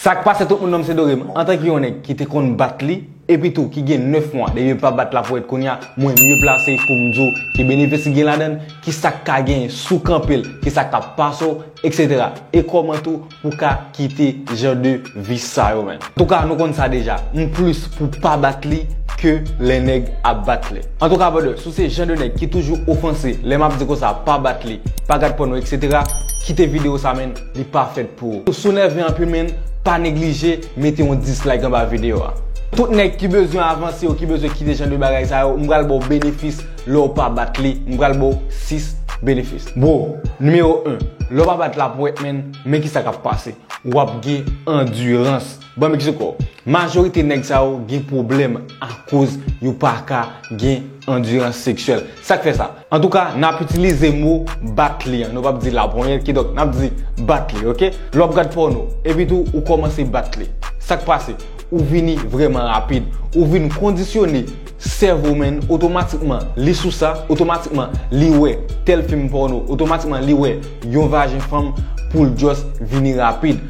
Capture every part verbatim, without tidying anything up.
Sa k pase tout moun, non m se Dorem. Antanke yon nèg ki te konn bat li, epi tou ki gen nèf mwa depi l pa bat laponyèt kounye a, mwen mye plase pou m di w ki benefis ki gen ladan l, ki sa k ka genyen si w kanpe l, ki sa k ap pase w, etsetera. E kòman tou pou w ka kite jan de vi sa yo, menn. Antouka, nou konn sa deja. M plis pou pa bat li ke lè nèg ap bat li. Antouka, brother, si w se jan de nèg ki toujou ofanse lè m ap di konsa pa bat li, pa gad pòno, etsetera, kite videyo sa, menn, li pa fèt pou ou. Si w nève anpil, menn, pa neglije mete yon dislike anba videyo a. Tout nèg ki bezwen avanse yo, ki bezwen kite jan de bagay sa yo, m pral ba w benefis lè w pa bat li, m pral ba w sis benefis. Bro, nimewo en, lè w pa bat laponyèt, menn, men ki sa k ap pase. W ap gen andirans. Ban m eksplike w. Majorite nèg sa yo gen pwoblèm akoz yo pa ka gen andirans seksyèl. Sa k fè sa? Antouka, n ap itilize mo bat li an. Nou p ap di laponyèt, kidonk, n ap di bat li, oke? Lè w ap gad pòno, epi tou, ou kòmanse bat li. Sa k pase? Ou vini vrèman rapid. Ou vin kondisyone sèvo w, menn, otomatikman, li sou sa, otomatikman, li wè tèl fim pòno, otomatikman, li wè yon vajen fanm pou l just vini rapid.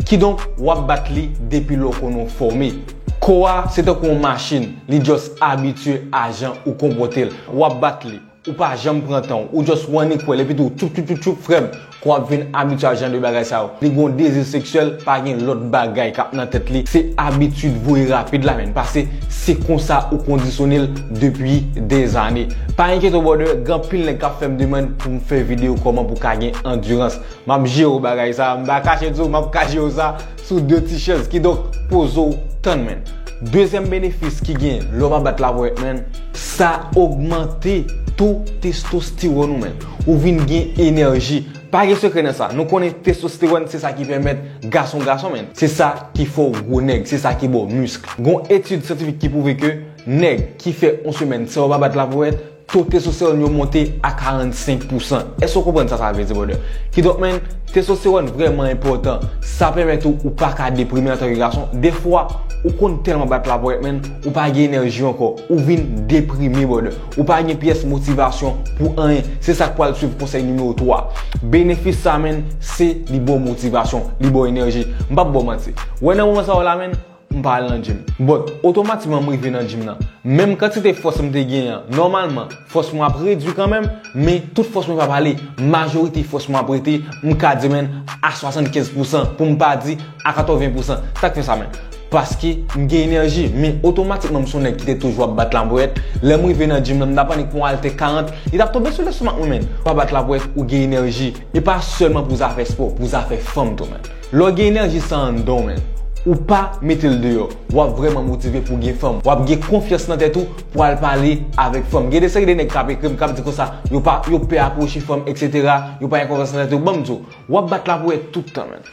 Kidonk, w ap bat li depi lè w konnen w fòme. Kò a, se tankou yon machin, li just abitye a jan ou konpòte l. W ap bat li, ou pa janm pran tan w, ou just annik wè l, epi tou, tchoup, tchoup, tchoup, tchoup, frè m, kò w ap vin abitye a jan de bagay sa yo. Li gen yon dezi seksyèl, pa gen lòt bagay k ap nan tèt li, se abitid voye rapid la, menn, paske se konsa ou kondisyone l depi dèzane. Pa enkyete w, brother, gen anpil nèg k ap fè m demann pou m fè videyo kòman pou w ka gen andirans. M ap jere w bagay sa, m pa kache di w, m ap ka jere w sa sou de ti chèz. Kidonk, poze w, tann, menn. Dezyèm benefis ki gen lè w pa bat laponyèt, menn, sa ogmante to testostewòn ou, menn. Ou vin gen enèji. Pa gen sekrè nan sa. Nou konnen testostewòn se sa ki pèmèt gason gason, menn. Se sa ki fè w gwo nèg, se sa ki ba w misk. Gon etid syantifik ki pwouve ke nèg ki fè yon semèn san yo pa bat laponyèt, to testostewòn yo monte a karannsenk pousan. Èske w konprann sa sa vle di, brother? Kidonk, menn, testostewòn vrèman enpòtan. Sa pèmèt ou, ou pa ka deprime antanke gason. Defwa, ou konn tèlman bat laponyèt, menn, ou pa gen enèji ankò. Ou vin deprime, brother. Ou pa gen pyès motivasyon pou anyen. Se sa k pral swiv konsèy nimewo twa. Benefis sa, menn, se li ba w motivasyon, li ba w enèji. M p ap ba w manti. Wè nan moman sa yo la, menn, m pa al nan gym. But, otomatikman m rive nan gym nan. Menm kantite fòs m te genyen an, nòmalman, fòs mwen ap redui kanmenm, men tout fòs mwen p ap ale. Majorite fòs mwen ap rete, m ka di, menn, a swasannkenz pousan, pou m pa di a katreven pousan. Sa k fè sa, menn? Paske m gen enèji, men otomatikman m se yon nèg ki te toujou ap bat laponyèt. Lè m rive nan gym nan, m t ap annik pran yon altè karant, li t ap tonbe sou lestomak mwen, menn. Pa bat laponyèt, ou gen enèji. E pa sèlman pou zafè spò, pou zafè fanm tou, menn. Lè w gen enèji sa anndan w, menn, ou pa mete l deyò, w ap vrèman motive pou gen fanm. W ap gen konfyans nan tèt ou pou al pale avèk fanm. Gen de seri de nèg k ap ekri m, k ap di konsa, yo pa, yo pè apwoche fanm, etsetera. Yo pa gen konfyans nan tèt yo. Ban m di w, w ap bat laponyèt tout tan, menn.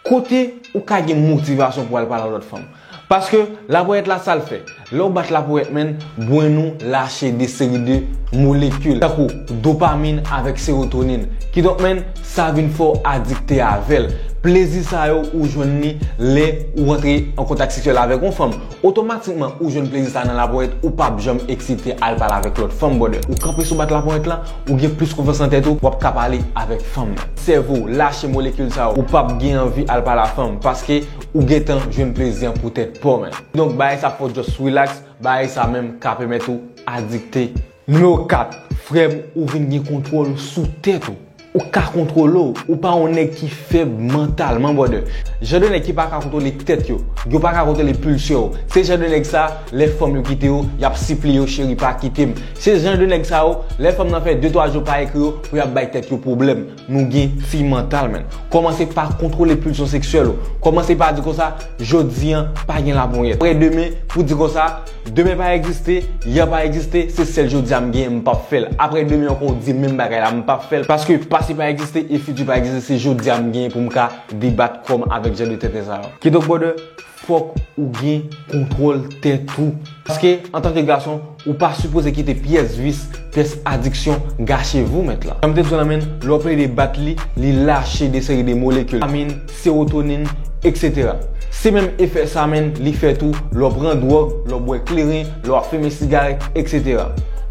Kote ou ka gen motivasyon pou al pale a lòt fanm? Paske laponyèt la, sa l fè? Lè w bat laponyèt, menn, brenn ou lache de seri de molekil, tankou dopamin avèk sewotonin. Kidonk, menn, sa vin fè w adikte avè l. Plezi sa yo, ou jwenn li lè ou rantre an kontak seksyèl avèk yon fanm. Otomatikman, ou jwenn plezi sa nan laponyèt, ou p ap janm eksite al pale avèk lòt fanm, brother. Ou kanpe sou bat laponyèt la, ou gen plis konfyans nan tèt ou, w ap ka pale avèk fanm nan. Sèvo w lache molekil sa yo, ou p ap gen anvi al pale a fanm, paske ou gentan jwenn plezi an poutèt pa w, menn. Donk, bagay sa fò w just relax, bagay sa menm ka pèmèt ou adikte. Nimewo kat, frè m, ou vin gen kontwòl sou tèt ou. Ou ka kontwole w, ou pa yon nèg ki fèb mantalman, brother. Jan de nèg ki pa ka kontwole tèt yo, yo pa ka kontwole pulsyon yo. Se jan de nèg sa, lè fanm yo kite yo, y ap sipliye yo, cheri, pa kite m. Se jan de nèg sa yo, lè fanm nan fè de twa jou pa ekri yo, pou y ap bay tèt yo pwoblèm. Nou gen ti mantal, menn. Kòmanse pa kontwole pulsyon seksyèl ou. Kòmanse pa di konsa, jodi an, pa gen laponyèt. Apre demen, pou di konsa, demen pa egziste, yè pa egziste, se sèl jodi a m genyen, m p ap fè l. Apre demen ankò, ou di menm bagay la, m p ap fè l. Paske pase pa egziste e fiti pa egziste, se jodi a m genyen pou m ka debat kò m avèk jan de tenten sa yo. Kidonk, brother, fòk ou gen kontwòl tèt ou. Paske, antanke gason, ou pa sipoze kite pyès vis, pyès adiksyon gache vou, mèt la. Jan m te di w la, menn, lè w plede bat li, li lache de seri de molekil, dopamin, sewotonin, etsetera. Se menm efè sa, menn, li fè tou lè w pran dwòg, lè w bwè kleren, lè w ap fimen sigarèt, etsetera.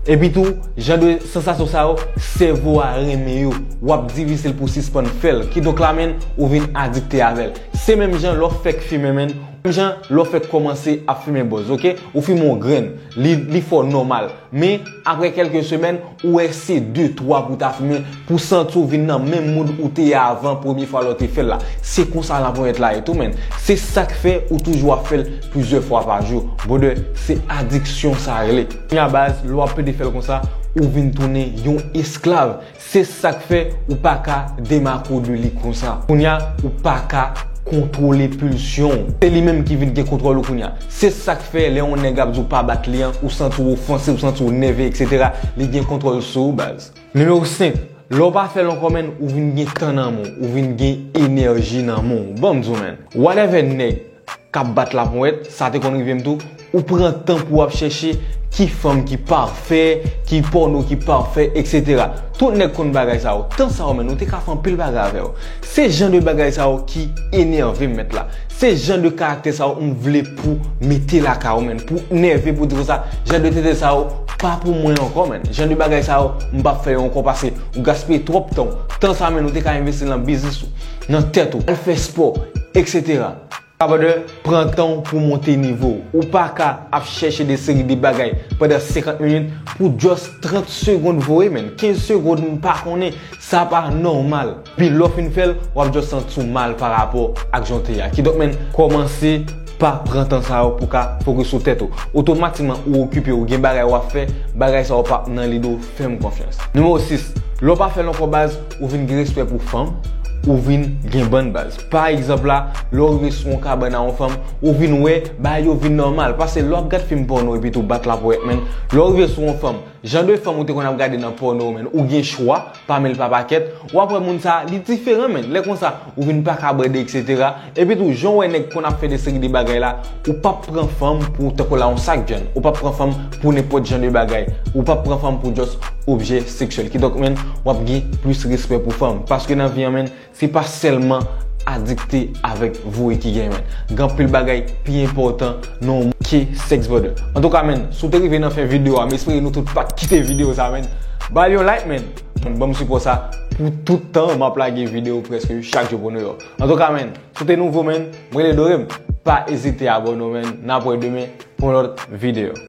Epi tou, jan de sansasyon sa yo, sèvo a renmen yo. W ap difisil pou sispann fè l. Kidonk la, menn, ou vin adikte avè l. Se menm jan lè w fèk fimen, menn. Menm jan lè w fèk kòmanse ap fimen bòz, oke? Ou fimen yon grenn. Li, li fè w nòmal. Men, apre kèlke semèn, ou wè se de, twa pou w ta fimen, pou w santi w vin nan menm mood ou te ye avan premye fwa lè w te fè l la. Se konsa laponyèt la ye tou, menn. Se sa k fè ou toujou ap fè l plizyè fwa pa jou. Brother, se adiksyon sa rele. Kounye a baz, lè w ap pede fè l konsa, ou vin tounen yon esklav. Se sa k fè ou pa ka demake w de li konsa. Kounye a, ou pa ka kontwole pulsyon w. Se li menm ki vin gen kontwòl ou kounye a. Se sa k fè lè yon nèg ap di w pa bat li an, ou santi w ofanse, ou santi w nève, etsetera, li gen kontwòl sou ou, baz. Nimewo senk, lè w pa fè l ankò, menn, ou vin gen tan nan men w, ou vin gen enèji nan men w. Ban m di w, menn. Whatever nèg k ap bat laponyèt, sa te konn rive m tou, ou pran tan pou w ap chèche ki fanm ki pafè, ki pòno ki pafè, etsetera. Tout nèg konn bagay sa yo. Tan sa yo, menn, ou te ka fè anpil bagay avè yo. Se jan de bagay sa yo ki enève m, mèt la. Se jan de karaktè sa yo m vle pou mete lakay ou, menn. Pou nève, pou di konsa, jan de tenten sa yo pa pou mwen ankò, menn. Jan de bagay sa yo, m p ap fè yo ankò, paske ou gaspiye twòp tan w. Tan sa, menn, ou te ka envesti l nan biznis ou, nan tèt ou, al fè spò, etsetera. Brother, pran tan w pou w monte nivo w. Ou pa ka ap chèche de seri de bagay pandan senkant minit pou just trant segonn voye, menn. Kenz segonn, m pa konnen. Sa pa nòmal. Epi lè w fin fè l, w ap just santi w mal pa rapò ak jan w te ye a. Kidonk, menn, kòmanse pa pran tan sa yo pou w ka fokis sou tèt ou. Otomatikman, ou okipe, ou gen bagay w ap fè, bagay sa yo p ap nan lide w, fè m konfyans. Nimewo sis, lè w pa fè l ankò, baz, ou vin gen respè pou fanm, ou vin gen bann baz. Pa egzanp la, lè w rive sou yon kabann a yon fanm, ou vin wè bagay yo vin nòmal. Paske lè w ap gad fim pòno epi tou bat laponyèt, menn, lè w rive sou yon fanm, jan de fanm ou te konn ap gade nan pòno, menn, ou gen chwa, pami l pa pakèt, w ap wè moun sa, li diferan, menn. Lè konsa, ou vin pa ka bande, etsetera. Epi tou, jan w wè nèg konn ap fè de seri de bagay la, ou p ap pran fanm pou tankou la yon sak djèn. Ou p ap pran fanm pou nenpòt jan de bagay. Ou p ap pran fanm pou just objè seksyèl. Kidonk, menn, w ap gen plis respè pou fanm. Paske nan vi an, menn, se pa sèlman adikte avèk voye ki genyen, menn. Gen anpil bagay pi enpòtan nan yon moun ke sèks, brother. Antouka, menn, si w te rive nan fen videyo a, m espere nou tout pa t kite videyo sa, menn. Ba l yon like, menn. Ban m sipò sa pou tout tan m ap lage videyo prèske chak jou pou nou yo. Antouka, menn, si w te nouvo, menn, m rele Dorem. Pa ezite abòne w, menn. N ap wè demen pou yon lòt videyo.